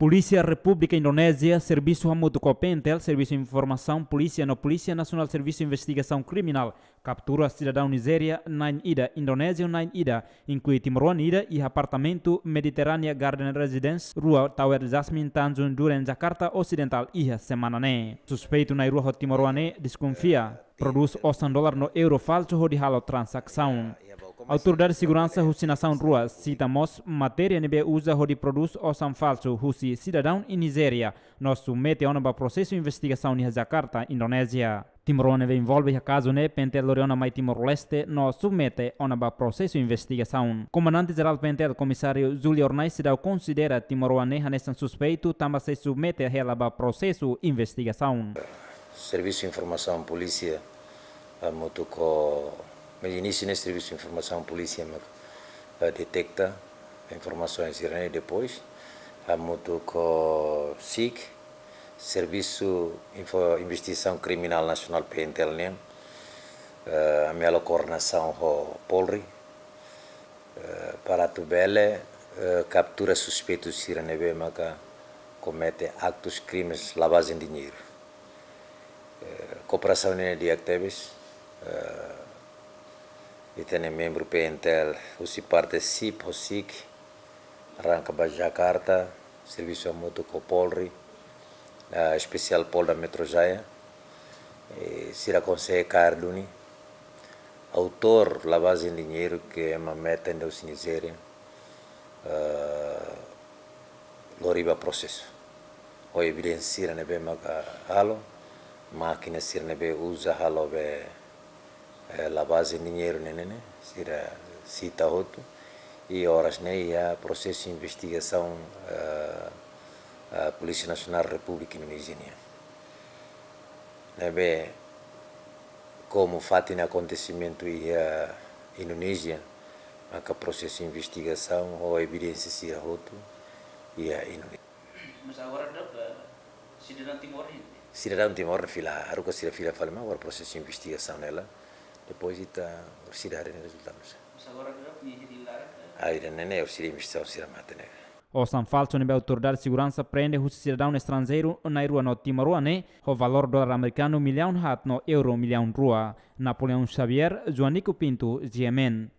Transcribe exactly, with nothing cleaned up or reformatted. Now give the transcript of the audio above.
Polísia Repúblika Indonézia, servisu hamutuk ho PNTL, Servisu Informasaun Polísia no Polísia Nasionál Servisu Investigasaun Kriminál, kaptura sidadaun Nizéria na'in ida, Indonéziu na'in ida, inklui timoroan ida iha apartamentu Mediterranean Garden Residence rua, Tower Jasmine, Tanjung Duren, Jakarta Osidentál iha semana ne'e. Suspeitu na'in rua ho timoroan ne'e deskonfia prodús osan dolar no euro falsu hodi halo tranzasaun. Autoridade seguransa husi nasaun rua sita mós matéria ne'ebé uza hodi prodús osan falsu husi sidadaun iha Nizéria no submete ona ba prosesu investigasaun iha Jakarta, Indonézia. Timoroan ne'ebé envolve iha kazu ne'e PNTL lori ona mai Timor-Leste no submete ona ba prosesu investigasaun. Komandante Jerál PNTL, Komisáriu Júlio Hornais, seidauk konsidera timoroan ne'e hanesan suspeitu, tanba sei submete hela ba prosesu investigasaun. Servisu Informasaun Polísia, ah, hamutuk ho, mas inísiu ne'e Servisu Informasaun Polísia mak, ah, deteta informasaun sira-ne'e, depois, ah, hamutuk ho SIK, Servisu Info-, Investigasaun Kriminál Nasionál, PNTL nian, eh, ami halo koordenasaun ho Polri, eh, para atu bele, eh, kaptura suspeitu sira ne'ebé maka komete aktus krimes lavajen diñeiru. Eh, kooperasaun ne'e di'ak tebes, eh, ita-nia membru PNTL husi parte SIP ho SIK, arranka ba Jakarta, servisu hamutuk ho Polri, eh, espesiál Polda Metro Jaya, eh, sira konsege kaer duni autór lavajen diñeiru ke ema mete husi Nizéria, eh, lori ba prosesu. Ho evidénsia sira ne'ebé maka halo, mákina sira ne'ebé uza halo be, eh, lavajen diñeiru ne'e ne'e, sira sita hotu. I oras ne'e iha prosesu investigasaun, eh, eh, Polísia Nasionál Repúblika Indonézia nian. Ne'ebé, komu fatin akontesimentu iha Indonézia, maka prosesu investigasaun ho evidénsia sira hotu iha Indonézia. Mas agora daudaun, eh, sidadaun Timor ne'e? Sidadaun Timor ne'e fila, haruka sira fila fali mai, agora prosesu investigasaun ne'e la. Depois ita orsida haree nia rezultadu. Mas agora daudaun nia hedi laran, eh? Ai, ne'e ne'e orsida investigasaun sira mate ne'e. Osan falsu ne'ebé autoridade seguransa prende husi sidadaun estranjeiru na'in rua no timoroan ne'e, ho valór dolar amerikanu millaun haat no euro millaun rua. Napoleão Xavier, Joanico Pinto, G M N.